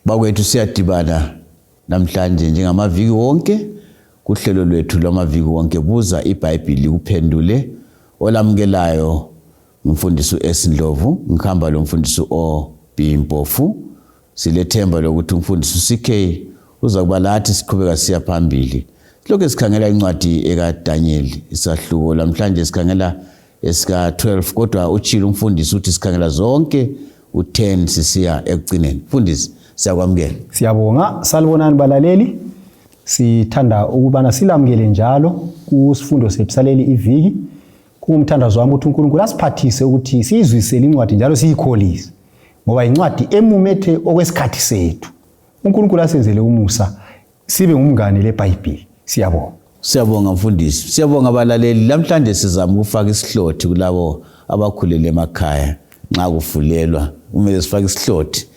Bakwethu siyadibana namhlanje njengamaviki wonke kuhlelo lwethu lwamaviki wonke buza iBhayibheli kuphendule. Olamukelayo umfundisi uEsindlovu, ngikhamba lo mfundisi oBimpofu. Silethemba lokuthi umfundisi CK uza kuba lathi siqhubeka siya phambili. Lokho sikhangela incwadi ekaDaniel isahluko namhlanje sikhangela esika 12 kodwa uchilo umfundisi uthi sikhangela zonke u10 sisiya ekugcineni. Mfundisi siyakwamukela. Siyabonga, salibonani balaleli. Sithanda ukubana silamukele njalo kusifundo sepsaleli iviki. Kumthandazo wami ukuthi uNkulunkulu asiphathise ukuthi sizwisele incwadi njalo siyikholise. Ngoba incwadi emumethe okwesikhathi sethu. uNkulunkulu asenzele umusa sibe ngumngane leBhayibheli. Siyabonga. Siyabonga mfundisi. Siyabonga abalaleli. Namhlanje sizama ukufaka isihlothi kulabo abakhulele emakhaya nxa kuvulelwa. Kumele sifake isihlothi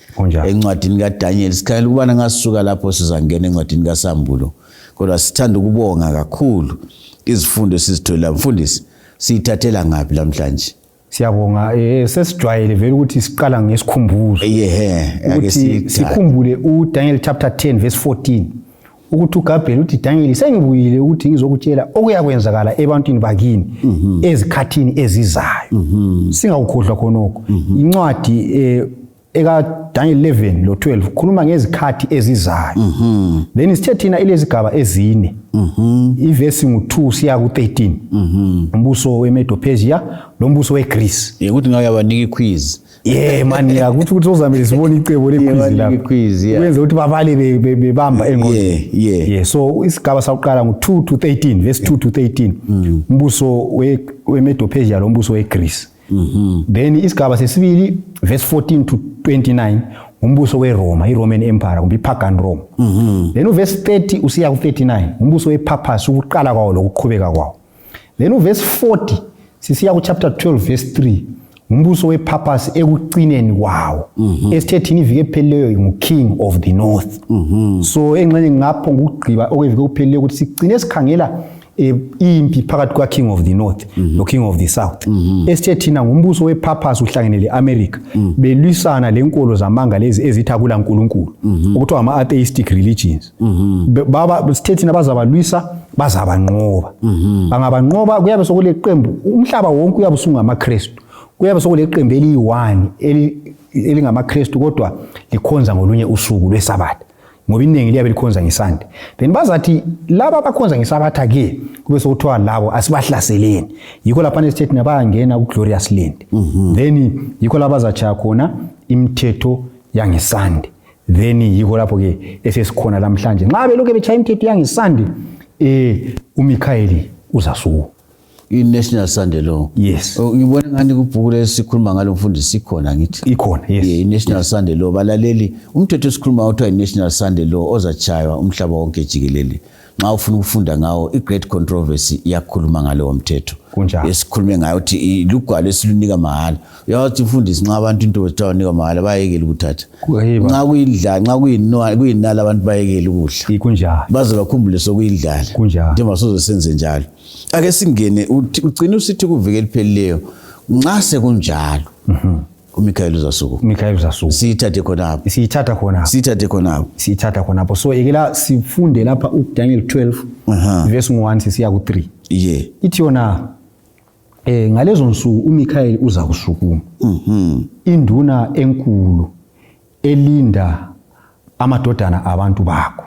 encwadini kaDaniel. Sikhangela ukubana ngasuka lapho sizangena encwadini kaSambulo. Kodwa sithanda ukubonga kakhulu izifundo sizithola. Mfundisi, siyithathela ngaphi namhlanje? Siyabonga, sesijwayele vele ukuthi siqala ngesikhumbuzo. Ukuthi sikhumbule uDaniel chapter 10 verse 14. Ukuthi uGabriel uthi Daniel sengibuyile ukuthi ngizokutshela okuyakwenzakala ebantwini bakini ezikhathini ezizayo. Singakukhohlwa khonoko. Incwadi ekaDaniel 11 lo 12 khuluma ngezikhathi ezizayo. Then sithe thina ilezigaba ezine. Ivesi ngu2 siya ku13. Umbuso weMedo-Persia lombuso weGreece. Ukuthi ngabe yabanika iquiz. Man, ukuthi uzamele sibone icebo lequiz lapho. Wenza ukuthi babale bebamba engqondweni. So isigaba sokuqala ngu2 to 13 verse 2 to 13. Umbuso weMedo-Persia lombuso weGreece. Then isigaba sesibili verse 14 to 29 umbuso weRoma, iRoman Empire kumbe iPagan Rome. Then uverse 30 usiya ku39 umbuso wePapas ukuqala kwawo lokuqhubeka kwawo. Then uverse 40 sisiya ku chapter 12 verse 3 umbuso wePapas ekucineni kwawo. Esithethini ivike epheleyo nguKing of the North. So engxenye ngapho ngugqiba okwevike kupheleyo ukuthi sigcine sikhangela impi phakathi kwa King of the North no King of the South. Esithethina ngumbuso wePapas uhlangenele eAmerica belwisana lenkolo zamanga lezi ezithakula uNkulunkulu okuthiwa ama-atheistic religions. Baba sithethina bazabalwisa bazabanqoba. Bangabanqoba kuyabe sokule qembu umhlaba wonke uyabe usungamaKristu. Kuyabe sokule qembu eli1 elingamaKristu kodwa likhonza ngolunye usuku lweSabatha. Ngoba iningi liyabe likhonza ngeSunday. Then bazathi laba abakhonza ngeSabatha ke kube sokuthiwa labo asibahlaseleni. Yikho lapha nesithethina bayangena kuGlorious Land. Then yikho lapha bazachaya khona imithetho yangeSunday. Then yikho lapho ke esesikhona namhlanje. Nxa beloke bechaya imithetho yangeSunday uMichael uzasuka. I-National Sunday Law. Yes. Ngibona ngani kubhuku lesikhuluma ngalo mfundisi sikhona ngithi. Ikhona, yes. I-National Sunday Law balaleli umthetho esikhuluma uthiwa i-National Sunday Law ozachaywa umhlaba wonke jikelele. Nxa ufuna ukufunda ngawo i-Great Controversy iyakhuluma ngalo mthetho. Esikhulume ngayo uthi lugwalo esilunika mahala. Uyawathi mfundisi nxa abantu into ozithawanika mahala bayekela ukuthatha. Nxa kuyidla, nxa kuyinala abantu bayekela ukudla. Kunjalo. Baze bakhumbule sokuyidlala. Njengoba soze senze njalo. Ake singene ugcina usithi kuvike lipheleleyo nxa sekunjalo uMichael uzasuka. uMichael uzasuka. Siyithathe khonapho. Siyithatha khonapho. So ekela sifunde lapha uDaniel 12 verse 1 sisiya ku3. Ithi yona ngalezo nsuku uMichael uza kusukuma. Induna enkulu elinda amadodana abantu bakho.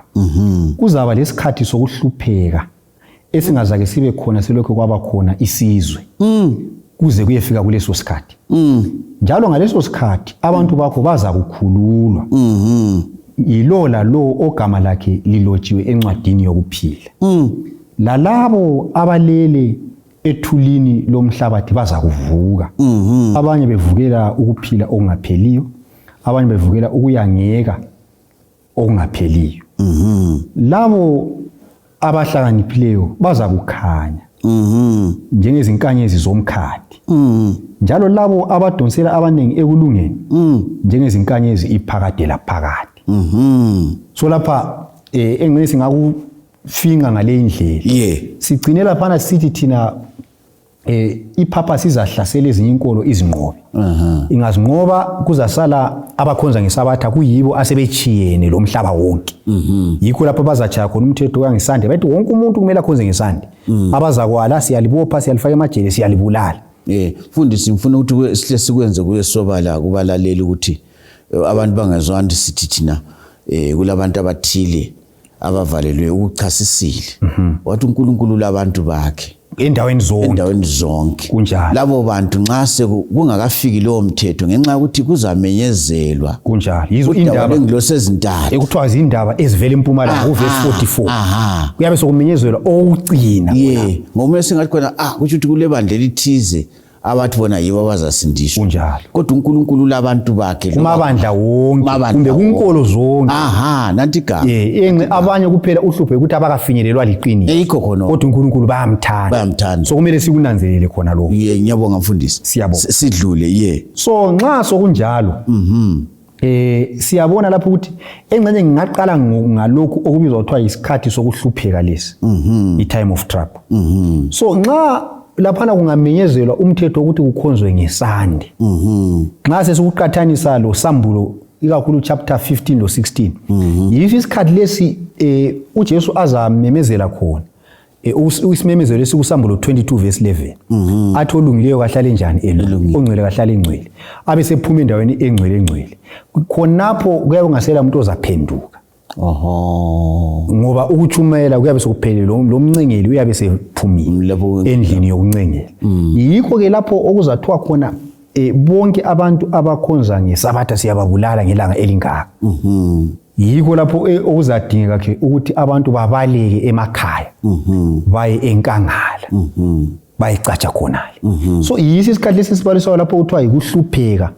Kuzaba lesikhathi sokuhlupheka esingazake sibe khona selokho kwaba khona isizwe. Kuze kuyefika kuleso sikhathi. Njalo ngaleso sikhathi abantu bakho baza kukhululwa. Yilo lo ogama lakhe lilotshiwe encwadini yokuphila. Lalabo abalele ethulini lomhlabathi baza kuvuka. Abanye bevukela ukuphila okungapheliyo, abanye bevukela ukuyangeka okungapheliyo. Labo abahlakaniphileyo baza kukhanya. Njengezinkanyezi zomkhathi. Njalo labo abadonsela abanengi ekulungeni njengezinkanyezi iphakade laphakade. So lapha engcwele singakufinga ngale indlela. Sigcinela phana sithi thina ipurpose izahlasela ezinye inkolo izinqobe. Ingazinqoba kuzasala abakhonza ngesabatha kuyibo asebechiyene lo mhlaba wonke. Yikho lapho bazachaya khona umthetho wangesande bathi wonke umuntu kumele akhonze ngesande. Abazakwala siyalibopha siyalifaka emajele siyalibulala. Mfundisi ngifuna ukuthi sihle sikwenze kuye sobala kubalaleli ukuthi abantu bangazwani sithi thina kulabantu abathile abavalelwe ukuchasisile. Wathi uNkulunkulu labantu bakhe endaweni zonke kunjalo labo bantu nxa sekungakafiki lo mthetho ngenxa ukuthi kuzamenyezelwa kunjalo yizo indaba engilosezintathu ekuthiwa izindaba ezivela eMpumalanga uverse 44 kuyabe sokumenyezelwa okugcina ngoba singathi khona kusho ukuthi kule bandla elithize abathi bona yibo abazasindiswa kunjalo kodwa uNkulunkulu labantu bakhe kumabandla wonke kumbe kunkolo zonke nanti igama abanye kuphela uhluphe ukuthi abakafinyelelwa liqiniso yikho khona kodwa uNkulunkulu bayamthanda so kumele sikunanzelele khona lokho ngiyabonga mfundisi sidlule so nxa sokunjalo siyabona lapho ukuthi engcenye ngingaqala ngalokhu okubizwa kuthiwa isikhathi sokuhlupheka lesi i-time of trouble so nxa laphana kungamenyezelwa umthetho ukuthi kukhonzwe ngesande nxa sesikuqathanisa lo Sambulo ikakhulu chapter 15 lo 16 yiso isikhathi lesi uJesu azamemezela khona usimemezelo lesikuSambulo 22 verse 11 athi olungileyo kahlale njani ongcwele kahlale engcwele abe sephuma endaweni engcwele khonapho kuyabe kungasela umuntu ozaphenduka ngoba ukuchumayela kuyabe sekuphelele lo mncengeli uyabe sephumile endlini yokuncengela yikho ke lapho okuzathiwa khona bonke abantu abakhonza ngesabatha siyababulala ngelanga elingaka yikho lapho okuzadingeka ke ukuthi abantu babaleke emakhaya baye enkangala bayicatsha khonale so yisi isikhathi lesibaliswa lapho kuthiwa yikuhlupheka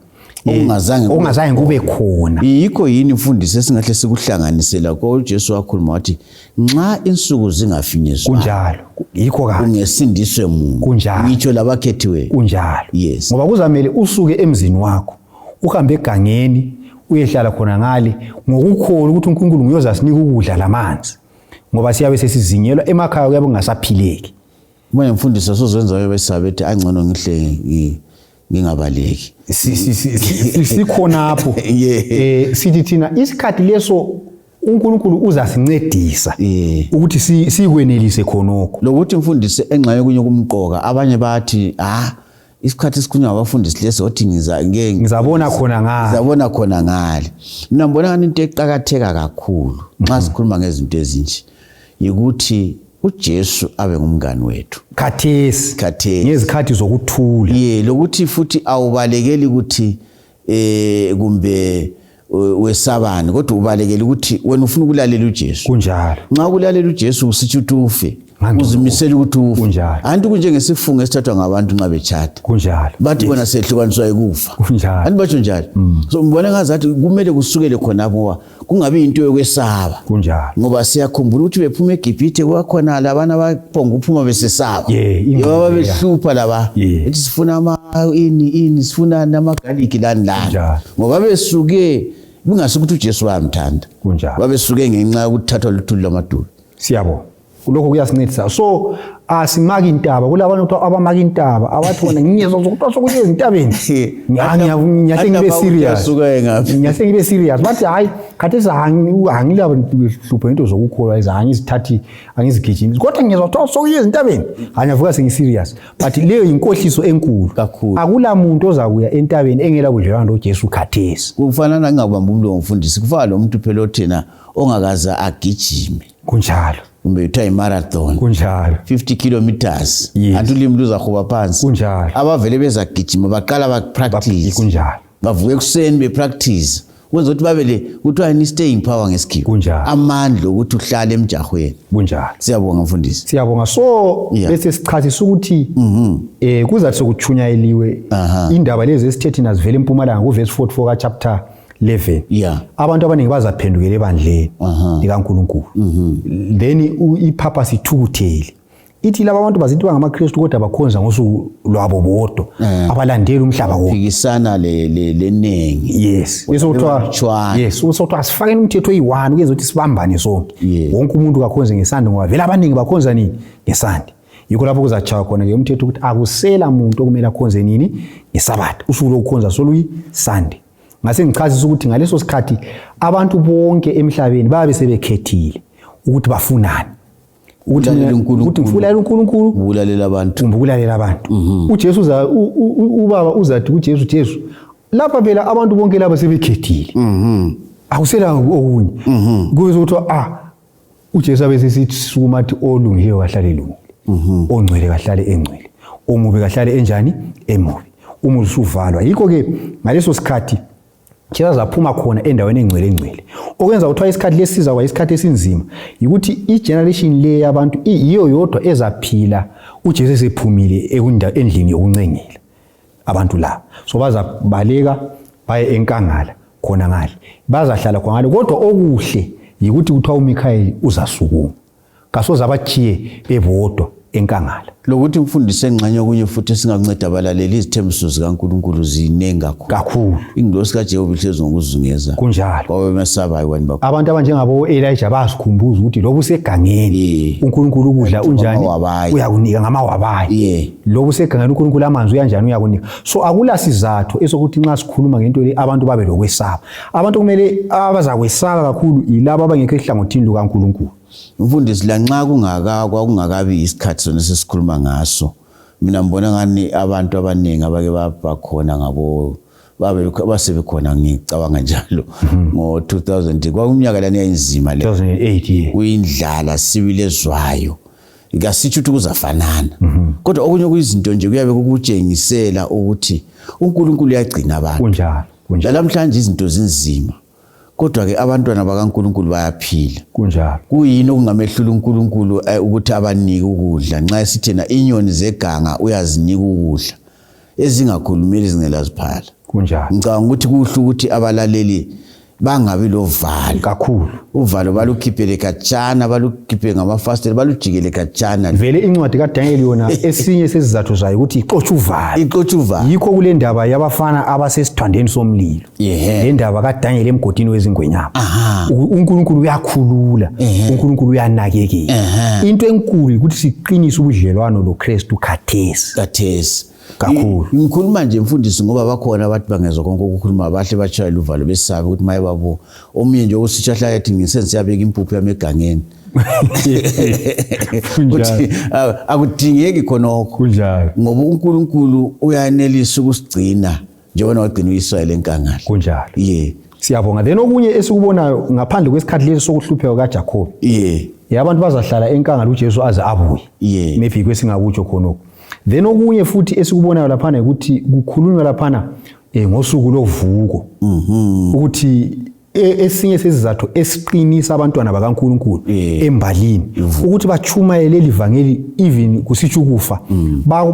ongazange kube khona yikho yini mfundisi esingahle sikuhlanganisela kwa uJesu wakhuluma wathi nxa insuku zingafinyezwa kunjalo yikho kahle ungesindiswe Mungu kunjalo ngitsho labakhethiwe kunjalo yes ngoba kuzamele usuke emzini wakho uhambe egangeni uyehlala khona ngale ngokukholwa ukuthi uNkulunkulu nguyozasinika ukudla lamanzi ngoba siyabe sesizinyelwa emakhaya kuyabe kungasaphileki manje mfundisi sozenza besabethi angcono ngihle ngingabaleki sikhonapho sithi thina isikhathi leso uNkulunkulu uzasincedisa ukuthi sikwenelise khonokho lokuthi mfundisi engxaye kunye kumqoka abanye bathi isikhathi sikhulunywa abafundisi leso othi ngizabona khona ngale mina ngibona ngani into eqhakatheka kakhulu nxa sikhuluma ngezinto ezinje ukuthi uJesu abe ngumngani wethu khathesi ngezikhathi zokuthula lokuthi futhi awubalekeli ukuthi kumbe wesabani kodwa ubalekeli ukuthi wena ufuna ukulalela uJesu kunjalo nxa ukulalela uJesu usithi utufe uzimisela ukuthi ufe kunjalo anti kunjengesifungo esithathwa ngabantu nxa betshata kunjalo bathi bona sehlukaniswa ekufa kunjalo anti batsho njalo so ngibona ngazathi kumele kusukele khonapho kungabi into yokwesaba kunjalo ngoba siyakhumbula ukuthi bephuma eGibhithe kwakhona labana abaphonga uphuma besesaba ngoba behlupha laba ethi sifuna sifuna namagaliki lani ngoba besuke bingasukuthi uJesu wamthanda kunjalo babesuke ngenxa yokuthathwa luthuli lamadulo siyabona lokho kuyasincedisa so asimaki intaba kulabantu abamaki intaba abathi wona ngiyezwa ukuthi sokuthi ezintabeni ngiyahle ngibe serious bathi hayi khathesi angilaba hlupho into zokukholwa izangi angizigijimi kodwa ngiyezwa ukuthi sokuthi ezintabeni angiyavuka sengiserious but leyo inkohliso enkulu akula muntu ozakuya entabeni engela budlelwano noJesu khathesi kufanana ngingabamba umlomo mfundisi kufana lo muntu phela othena ongakaza agijime kunjalo kumbe uthayi marathon kunjalo 50 kilometers antulimi luzakuba phansi kunjalo abavele bezagijima baqala bapractice kunjalo bavuke ekuseni bepractice kwenza ukuthi babele kuthiwa ni staying power ngesikhiwo amandla ukuthi uhlale emjahweni kunjalo siyabonga mfundisi siyabonga so bese sichazisa ukuthi kuzathi sokuchunyayeliwe indaba lezi esithethe nazivela eMpumalanga kuverse 44 ka chapter 11 abantu abaningi bazaphendukela ebandleni likaNkulunkulu then ipurpose ithukuthele ithi laba abantu bazithi bangamaKristu kodwa bakhonza ngosuku lwabo bodwa abalandeli umhlaba wonke phikisana lenengi bese kuthiwa usothiwa asifakeni umthetho oyi1 ukenza ukuthi sibambane sonke wonke umuntu kakhonze ngesande ngoba vele abaningi bakhonza nini ngesande yikho lapho kuzachaywa khona ke umthetho ukuthi akusela umuntu okumele akhonze nini ngeSabatha usuku lokukhonza soluyi Sunday. Ngase ngichazisa ukuthi ngaleso sikhathi abantu bonke emhlabeni babe sebekhethile ukuthi bafunani, ukuthi ngifulalela uNkulunkulu ubulalela abantu. uJesu ubaba uzathi kuJesu lapha phela abantu bonke laba sebekhethile. Akusela okunye. Kuze ukuthi uJesu abesesithi sukuma athi olungileyo kahlale elungile, ongcwele kahlale engcwele, omubi kahlale enjani emubi, umuzi usuvalwa. Yikho ke ngaleso sikhathi Jesu zaphuma khona endaweni engcwele. Okwenza ukuthi isikhathi lesiza kwa isikhathi esinzima yikuthi igeneration le yabantu iyo yodwa ezaphila uJesu esephumile endlini yokuncengela abantu la. So bazabaleka baye enkangala khona ngale, bazahlala khona ngale. Kodwa okuhle yikuthi kuthiwa uMikhayeli uzasukuma, kasoze abachiye bebodwa enkangala. Lokuthi mfundise engxenye okunye futhi esingakunceda abalaleli, izithembiso zikaNkulunkulu zinengi kakhulu. Ingilosi kaJehova ihlezi ngokuzungeza kunjalo kwabe mesabayo kwani bakho. Abantu abanjengabo Elijah basikhumbuza ukuthi lobu segangeni uNkulunkulu ukudla unjani uyakunika ngamawabayi, lobu segangeni uNkulunkulu amanzi uyanjani uyakunika. So akula sizathu esokuthi nxa sikhuluma ngento le abantu babe lokwesaba. Abantu kumele abazakwesaba kakhulu yilabo abangekho ehlangothini lukaNkulunkulu. Mfundisi, la nxa kungakabi isikhathi sona sesikhuluma ngaso, mina ngibona ngani abantu abaningi abake bakhona ngabo basebekhona, ngicabanga njalo ngo 2000 kwakuminyaka lana eyinzima le 2008 kuyindlala sibilezwayo, ngasithi ukuthi kuzafanana. Kodwa okunye kuyizinto nje kuyabe kukutshengisela ukuthi uNkulunkulu uyagcina abantu kunjalo. Namhlanje izinto zinzima, kodwa ke abantwana bakaNkulunkulu bayaphila kunjalo. Kuyini okungamehlula uNkulunkulu ukuthi abanike ukudla? Nxa esithena inyoni zeganga uyazinika ukudla ezingakhulumeli zingelaziphala kunjalo. Ngicabanga ukuthi kuhle ukuthi abalaleli bangabi lovalo kakhulu. Uvalo balukhiphele khatshana, balukhiphe ngamafastela, balujikele khatshana. Vele incwadi kaDaniel yona esinye sesizathu zayo ukuthi ixotsha uvalo. Yikho kule ndaba yabafana abasesithandeni somlilo, le ndaba kaDaniel emgodini wezingwenyama. uNkulunkulu uyakhulula, uNkulunkulu uyanakekela. Into enkulu ukuthi siqinise ubudlelwano loKristu khathesi kakhulu. Ngikhuluma nje mfundisi ngoba bakhona abantu bangezwa konke ukukhuluma, bahle bachayela uvalo besabe ukuthi maye babo omunye nje usitshahlala yathi ngisensiyabeka impuphu yami egangeni. Ukuthi akudingeki khonokho kunjalo, ngoba uNkulunkulu uyanelisa ukusigcina njengoba wagcina uIsrael enkangala kunjalo. Siyabonga. Then okunye esikubonayo ngaphandle kwesikhathi lesi sokuhlupheka kaJacob, abantu bazahlala enkangala uJesu aze abuye, maybe kwesingakutsho khonokho. Then okunye futhi esikubonayo laphana ukuthi kukhulunywa laphana ngosuku lovuko, ukuthi esinye sesizathu esiqinisa abantwana bakaNkulunkulu embalini ukuthi bachumayele livangeli even kusitsho ukufa,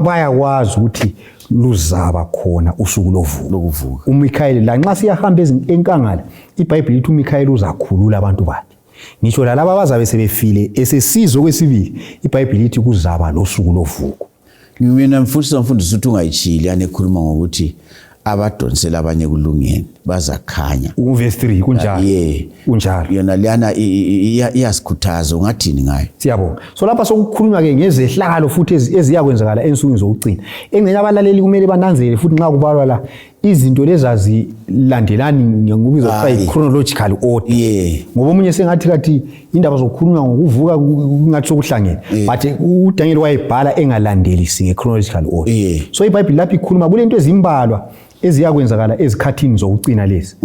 bayakwazi ukuthi luzaba khona usuku lovuko. uMikhayeli la nxa siyahamba enkangala, iBhayibheli lithi uMikhayeli uzakhulula abantu bakhe. Ngisho lalabo abazabe sebefile esesizwe kwesibili, iBhayibheli lithi kuzaba losuku lovuko. Mina mfundisi ukuthi ungayitshili anekhuluma ngokuthi abadonsela abanye kulungeni bazakhanya. Verse 3 kunjalo. Kunjalo. Yona liyana iyasikhuthaza, ungathini ngayo? Siyabonga. So lapha sokukhulunywa ke ngezehlakalo futhi eziyakwenzakala ensukwini zokugcina. Engcenye abalaleli kumele bananzele futhi nxa kubalwa la izinto lezazilandelani ngokubiza kuthiwa chronological order. Ngoba omunye sengathi kathi indaba zokukhulunywa ngokuvuka ngathi sokuhlangene, but uDaniel wayebhala engalandelisi ngechronological order. So iBhayibheli lapha ikhuluma kulento ezimbalwa eziyakwenzakala ezikhathini zokugcina lezi.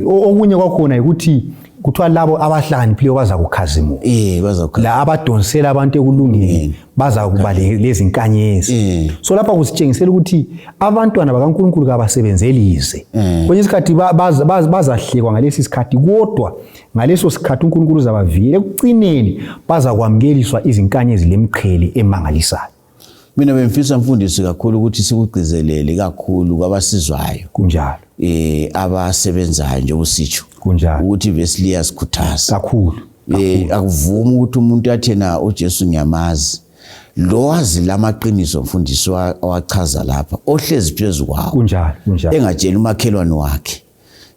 Okunye kwakhona ukuthi kuthiwa labo abahlakaniphileyo bazakukhazimuka. La abadonsela abantu ekulungeni bazakuba lezi nkanyezi. So lapha kusitshengisela ukuthi abantwana bakaNkulunkulu kabasebenzelize. Kwenye isikhathi bazahlekwa ngalesi sikhathi, kodwa ngaleso sikhathi uNkulunkulu uzabavikela. Ekucineni bazakwamukeliswa izinkanyezi lemqhele emangalisayo. Mina bemfisa mfundisi kakhulu ukuthi sikugcizelele kakhulu kwabasizwayo kunjalo, abasebenzayo nje usitsho kunjalo, ukuthi ivesi liyasikhuthaza kakhulu. Akuvumi ukuthi umuntu athena uJesu ngiyamazi, lo wazi lamaqiniso mfundisi wachaza lapha, ohlezi phezulu kwawo kunjalo, engatshela umakhelwane wakhe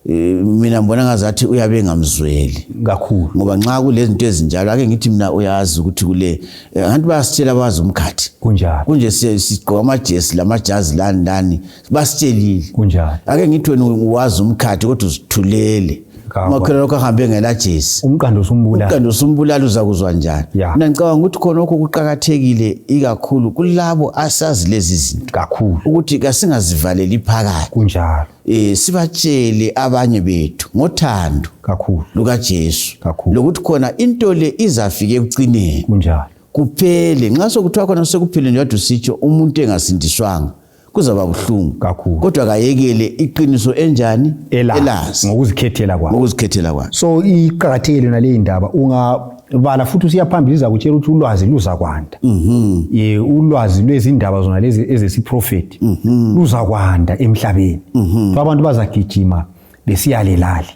mina ngibona ngazathi uyabe ngamzweli kakhulu ngoba nxa kulezi zinto ezinjalo ake ngithi mina uyazi ukuthi kule abantu bayasitshela abazi umkhathi kunjalo kunje sigqoka amajesi lamajazi lani basitshelile kunjalo ake ngithi wena uwazi umkhathi kodwa uzithulele makhona lokho ahambe ngela jesi umqando usumbulala uzakuzwa njani mina ngicabanga ukuthi khona lokho kuqhakathekile ikakhulu kulabo asazi lezi zinto kakhulu ukuthi kasingazivaleli phakathi kunjalo sibatshele abanye bethu ngothando kakhulu luka Jesu kakhulu lokuthi khona into le izafike ekucineni kunjalo kuphele nxa sokuthiwa khona sekuphele njalo sitsho umuntu engasindiswanga kuzaba buhlungu kakhulu kodwa kayekele iqiniso enjani elazi ngokuzikhethela kwakhe so iqhakathekile nale indaba ungabala futhi usiyaphambili zakutshela ukuthi ulwazi luza kwanda ulwazi lwezindaba zona lezi ezesiprofeti luza kwanda emhlabeni abantu bazagijima besiyalelali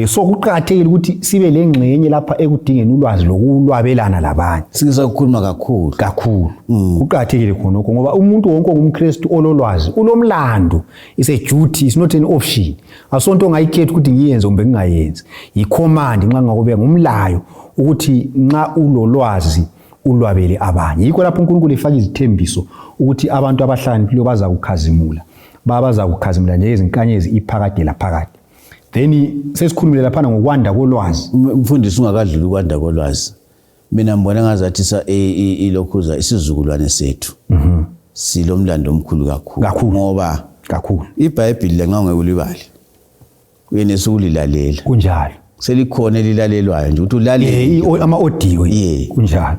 so kuqhakathekile ukuthi sibe lengxenye lapha ekudingeni ulwazi lokulwabelana labanye singasakhuluma kakhulu kuqhakathekile khonokho ngoba umuntu wonke ongumKristu ololwazi ulomlando is a duty, is not an option. Asonto ngayikhetha ukuthi ngiyenze kumbe ngingayenzi, yicommand nxa ngabe ngumlayo ukuthi nxa ulolwazi ulwabele abanye. Yikho lapho uNkulunkulu efaka izithembiso ukuthi abantu abahlakaniphileyo baza kukhazimula, baza kukhazimula njengezinkanyezi iphakade laphakade. Then sesikhulumile lapha ngokwanda kolwazi. Mfundisi ungakadluli ukwanda kolwazi, mina ngibona ngazathi ilokhuza isizukulwane sethu silomlando omkhulu kakhulu ngoba iBhayibheli lanxa ungeke uyenesa ukulilalela kunjalo selikhona elilalelwayo nje ukuthi ulalele ama-audio kunjalo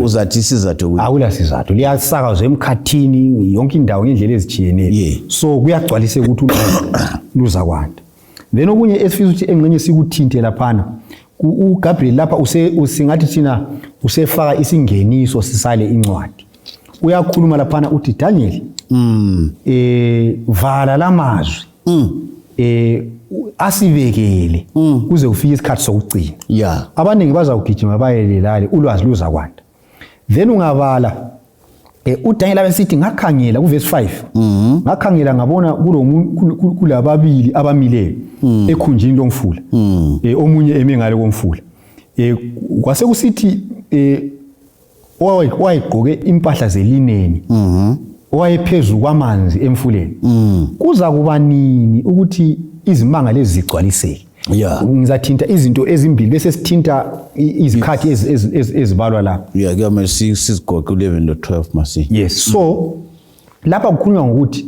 uzathi sizathu ukuthi awula sizathu liyasakazwa emkhathini yonke indawo ngendlela ezitshiyeneyo so kuyagcwalise ukuthi luza kwanda. Then okunye esifisa ukuthi engxenye sikuthinte laphana uGabriel lapha usingathi thina usefaka isingeniso sisale incwadi. Uyakhuluma laphana uthi Daniel vala lamazwi asibekele kuze kufike isikhathi sokucina. Abaningi bazawugijima bayelelale ulwazi luza kwanda. Then ungabala uDaniel abesithi ngakhangela kuverse 5 ngakhangela ngabona kulababili abamileyo ekhunjini lomfula omunye eme ngale komfula kwase kusithi wayegqoke impahla zelineni wayephezulu kwamanzi emfuleni kuza kuba nini ukuthi izimanga lezi zigcwaliseke. Ngizathinta izinto ezimbili bese sithinta izikhathi ezibalwa la. Kuyamele sizigoqe 11-12 masi. Yes, so lapha kukhulunywa ngokuthi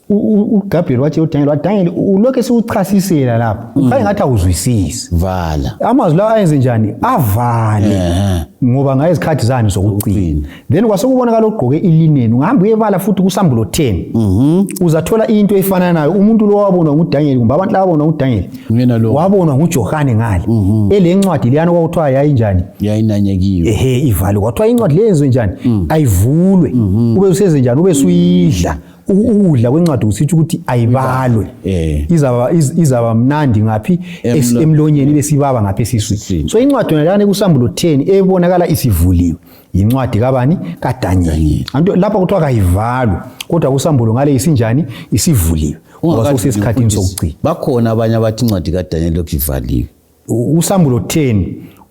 uGabriel wathi uDaniel ulokho siuchasisela lapha ukhanye ngathi awuzwisisi. Vala amazwi la ayenze njani avale ngoba ngaye izikhathi zani zokucina. Then kwasekubonakala ogqoke ilineni ungahamba uyebala futhi kuSambulo 10 uzathola into efana nayo. Umuntu lo wabonwa nguDaniel kumbe abantu laba babonwa nguDaniel wabonwa nguJohane ngale elencwadi leyana kwakuthiwa yayinjani yayinanyekiwe ivalo kwathiwa incwadi leyenziwe njani ayivulwe ube usenze njani ube suyidla ukudla kwencwadi usithi ukuthi ayibalwe izaba mnandi ngaphi emlonyeni besibaba ngaphi esiswini. So incwadi yona kuSambulo 10 ebonakala isivuliwe incwadi kabani kaDaniel. Anto lapha kuthiwa kayivalwe kodwa kuSambulo ngale isinjani isivuliwe ngoba sesikhathini sokucina. Bakhona abanye abathi incwadi kaDaniel lokivaliwe. uSambulo 10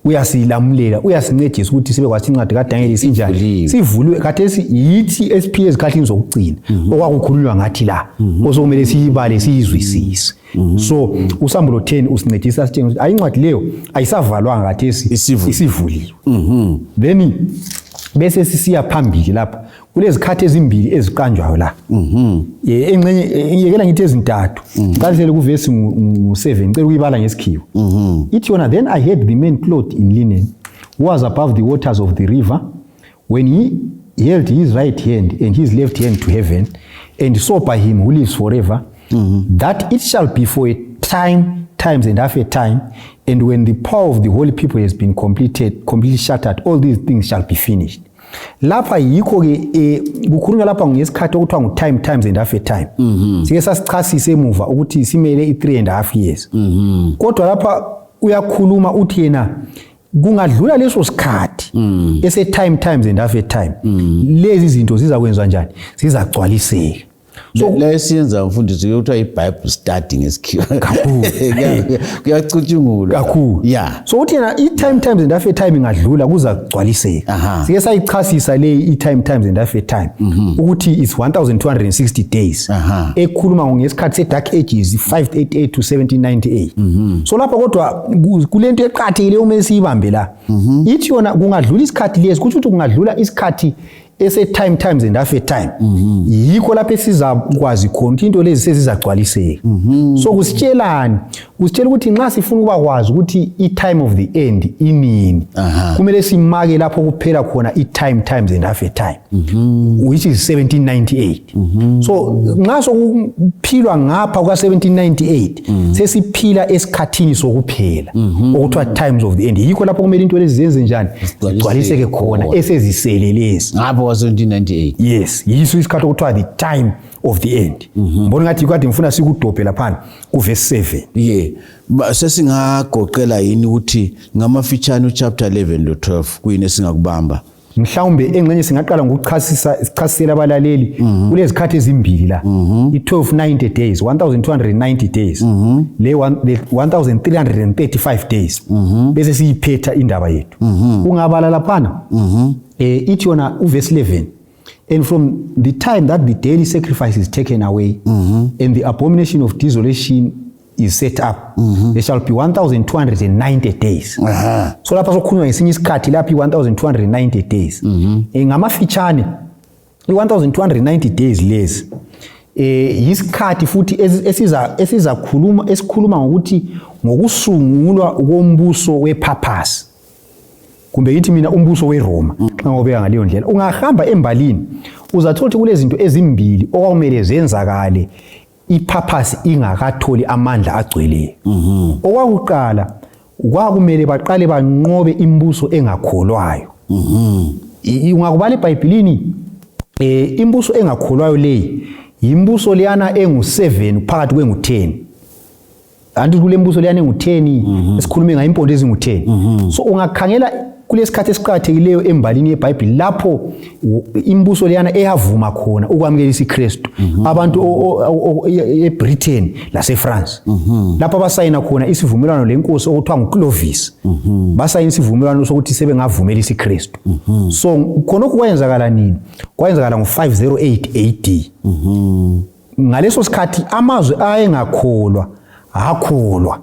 uyasilamulela uyasincedisa ukuthi sibe kwathi incwadi kaDaniel isinjani sivuliwe khathesi yithi SP ezikhathini zokucina okwakukhulunywa ngathi la osokumele siyibale siyizwisise. So uSambulo 10 usincedisa sitshengisa ukuthi ayincwadi leyo ayisavalwanga khathesi isivuliwe. Then bese sisiya phambili lapha kulezi khathi ezimbili eziqanjwayo la engcenye ngiyekela ngithi ezintathu qalisele kuverse ngu7 ngicela ukuyibala ngesikhiwo. Ithi yona then I heard the man clothed in linen who was above the waters of the river when he held his right hand and his left hand to heaven and saw by him who lives forever that it shall be for a times and half a time, and when the power of the holy people has been completely shattered, all these things shall be finished. Lapha yikho ke kukhulunywa lapha ngesikhathi okuthiwa times and half a time. Sike sasichasise emuva ukuthi simele i3.5 years. Kodwa lapha uyakhuluma uthi yena kungadlula leso sikhathi times and half a time lezi zinto zizakwenziwa njani zizagcwaliseka. So lesiyenza mfundisi ukuthi iBible study ngesikhiwa. Kakhulu. Kuyacutshungulwa. Kakhulu. Yeah. So uthi yena times and half time ingadlula kuza kugcwaliseka. Sike sayichasisa le times and half time ukuthi is 1260 days. Ekhuluma ngesikhathi seDark Ages 588 to 1798. So lapha kodwa kulento eqhathekile uma siyibambe la. Ithi yona kungadlula isikhathi lesi kuthi kungadlula isikhathi ese times and half time. Yikho lapho esizakwazi khona into lezi sezizagcwaliseka. So kusitshelani ukuthi nxa sifuna ukuba kwazi ukuthi time of the end inini kumele simake lapho kuphela khona times and half time, which is 1798. So nxa sokuphilwa ngapha kwa 1798 sesiphila esikhathini sokuphela okuthiwa times of the end. Yikho lapho kumele into lezi zenze njani zigcwaliseke khona eseziselelezi ngapha kwa 1798. Yes, yiso isikhathi okuthiwa the time of the end. Mbona ngathi kade ngifuna sikudobhe lapha ku verse 7. Yeah. Sesingagoqela yini ukuthi ngamafitshane uchapter 11 no 12 kuyini esingakubamba? Mhlawumbe engcenye singaqala ngokuchasisela abalaleli kulezi khathi ezimbili la. I1290 days, 1290 days. Le 1335 days. Bese siyiphetha indaba yethu. Ungabala laphana. Ithi yona uverse 11. And from the time that the daily sacrifice is taken away and the abomination of desolation is set up, there shall be 1290 days. So lapha sokhulunywa ngesinye isikhathi lapha 1290 days. Ngamafitshane 1290 days lezi yisikhathi futhi esikhuluma ngokuthi ngokusungulwa kombuso wePapas. Kumbe yithi mina umbuso weRoma ngobeka ngaleyo ndlela. Ungahamba embalini uzathola ukuthi kulezinto ezimbili okwakumele zenzakale iPapas ingakatholi amandla agcweleyo. Okwakuqala kwakumele baqale banqobe imbuso engakholwayo. Ungakubala eBhayibhelini imbuso engakholwayo leyi imbuso leyana engu7 phakathi kwengu10. Anti kule mbuso leyana engu10 esikhulume ngayo impondo ezingu10. So ungakhangela kulesikhathi esiqhathekileyo embalini yeBhayibheli lapho imbuso leyana eyavuma khona ukwamukela isiKristu. Abantu eBritain laseFrance. Lapho basayina khona isivumelwano lenkosi okuthiwa nguClovis. Basayina isivumelwano sokuthi sebengavumela isiKristu. So khona okwenzakala nini? Kwenzakala ngo508 AD. Ngaleso sikhathi amazwe ayengakholwa akholwa.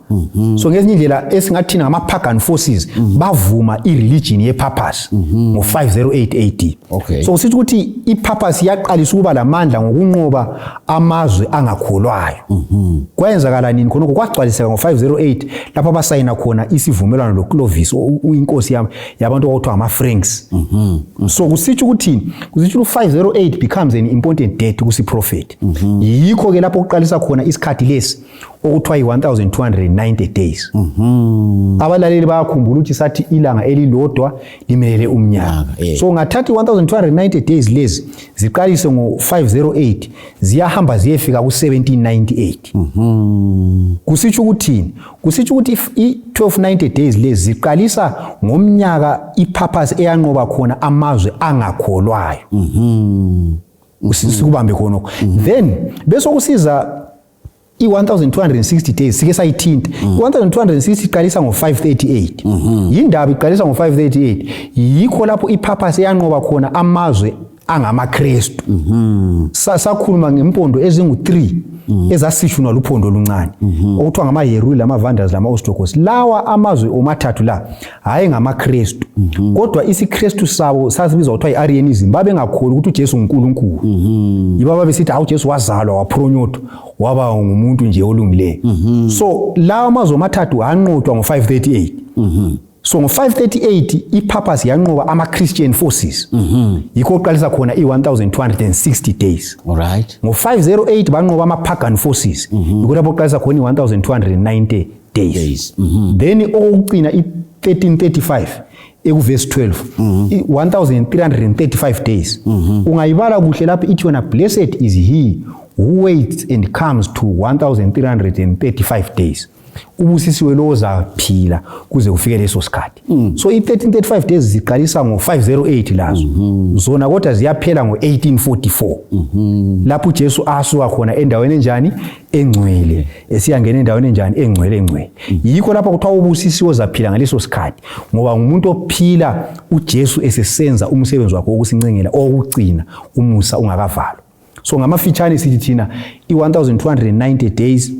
So ngezinye indlela esingathina ngama-pagan forces bavuma i-religion yePapas ngo508 AD. So sithi ukuthi iPapas yaqalisa ukuba lamandla ngokunqoba amazwe angakholwayo. Kwenzakala nini khona kwagcwaliseka ngo508 lapho abasayina khona isivumelwano loClovis inkosi yabantu okuthiwa ngama-Franks. So kusithi ukuthi 508 becomes an important date kusiprofeti. Yikho ke lapho kuqalisa khona isikhathi lesi okuthiwa 1290 days. Abalaleli bayakhumbula ukuthi sathi ilanga elilodwa limelele umnyaka. So ngathathi 1290 days lezi ziqalise ngo508 ziyahamba ziyefika ku1798. Kusitsho ukuthini? Kusitsho ukuthi i1290 days lezi ziqalisa ngomnyaka iPapas eyanqoba khona amazwe angakholwayo. Sikubambe khona. Then bese kusiza i1260 days sike sayithinta. 1260 iqalisa ngo538. Yindaba iqalisa ngo538. Yikho lapho iPapas eyanqoba khona amazwe angamaKristu. Sakhuluma ngempondo ezingu3 ezasishunwa luphondo oluncane okuthiwa ngamaHeruli lamaVandals lamaOstrogos. Lawa amazwe omathathu la hayi ngamaKristu kodwa isiKristu sabo sasibizwa ukuthiwa iArianism. Babengakholi ukuthi uJesu uNkulunkulu. Yibaba besithi hawu uJesu wazalwa wapronyotwa waba ngumuntu nje olungileyo. So lawa amazwe omathathu anqotshwa ngo538. So ngo538 iPapas yanqoba ama-Christian forces. Yikho oqalisa khona i1260 days. Alright. Ngo508 banqoba ama-pagan forces. Yikho lapho oqalisa khona i1290 days. Then okucina i1335 ekuverse 12 1335 days. Ungayibala kuhle lapho ithi yona blessed is he who waits and comes to 1335 days. ubusisiwe lo ozaphila kuze kufike leso sikhathi. So i1335 days ziqalisa ngo508 lazo. Zona kodwa ziyaphela ngo1844. Lapho uJesu asuka khona endaweni enjani engcwele esiyangena endaweni enjani engcwele. Yikho lapho kuthiwa ubusisiwe ozaphila ngaleso sikhathi ngoba ngumuntu ophila uJesu esesenza umsebenzi wakhe wokusincengela okugcina umusa ungakavalwa. So ngamafitshane sithi thina i1290 days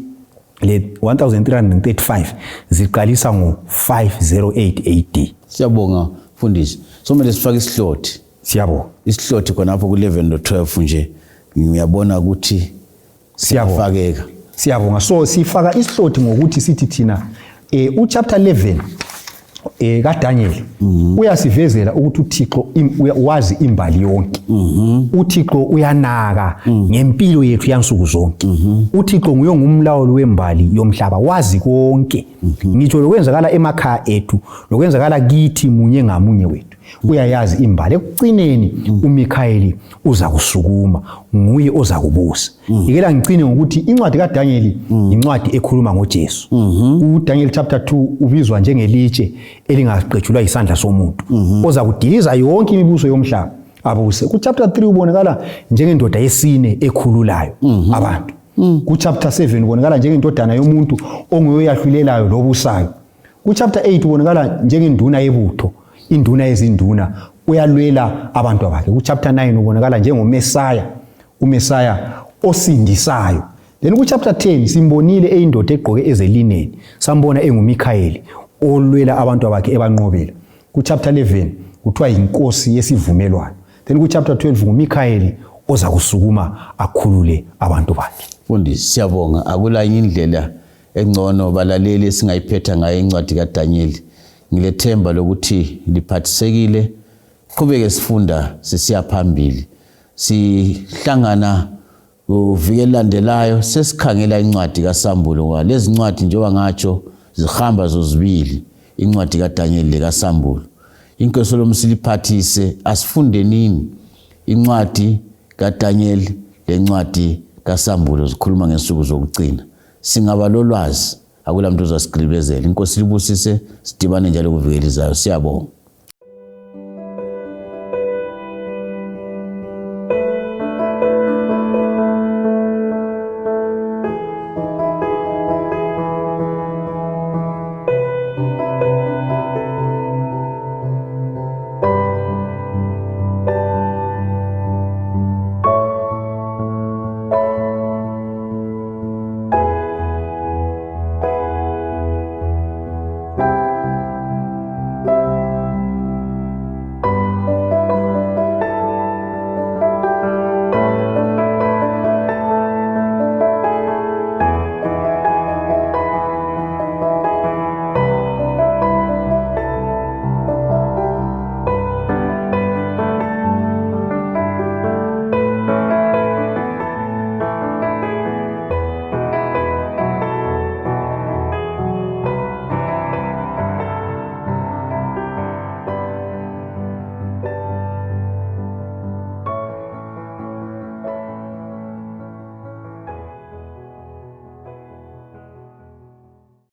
le 1335 ziqalisa ngo508 AD. Siyabonga mfundisi. Somele sifake isihlothi. Siyabonga. Isihlothi khonapho ku11 no12 nje ngiyabona ukuthi siyafakeka. Siyabonga. So sifaka isihlothi ngokuthi sithi thina uchapter 11 kaDaniel uyasivezela ukuthi uThixo wazi imbali yonke. uThixo uyanaka ngempilo yethu yansuku zonke. uThixo nguye ngumlawuli wembali yomhlaba wazi konke. Ngitsho lokwenzakala emakhaya ethu lokwenzakala kithi munye ngamunye wethu uyayazi imbali. Ekucineni uMikhayeli uza kusukuma nguye oza kubusa. Ngikela ngicine ngokuthi incwadi kaDaniel incwadi ekhuluma ngoJesu. uDaniel chapter 2 ubizwa njengelitshe elingaqetshulwa isandla somuntu oza kudiliza yonke imibuso yomhlaba abuse. Ku chapter 3 ubonakala njengendoda yesine ekhululayo abantu. Ku chapter 7 ubonakala njengendodana yomuntu ongoyahlulelayo lobusayo. Ku chapter 8 ubonakala njengenduna yebutho, induna yezinduna uyalwela abantu abakhe. Ku chapter 9 ubonakala njengomesaya, umesaya osindisayo. Then ku chapter 10 simbonile eyindoda egqoke ezelineni, sambona enguMikhayeli olwela abantu abakhe ebanqobela. Ku chapter 11 kuthiwa inkosi yesivumelwano. Then ku chapter 12 nguMikhayeli oza kusukuma akhulule abantu bakhe. Mfundisi siyabonga, akula indlela engcono balaleli esingayiphetha ngayo incwadi kaDaniel. Ngilethemba lokuthi liphathisekile. Qhubeke sifunda sisiya phambili. Sihlangana uvike landelayo sesikhangela incwadi kaSambulo ngoba lezi ncwadi njengoba ngatsho zihamba zozibili, incwadi kaDaniel lekaSambulo. Inkosi lomsiliphathise asifunde nini incwadi kaDaniel lencwadi kaSambulo zikhuluma ngesuku zokugcina. Singaba lolwazi akula muntu ozasikribezela. Inkosi libusise sidibane njalo kuvikelizayo. Siyabonga.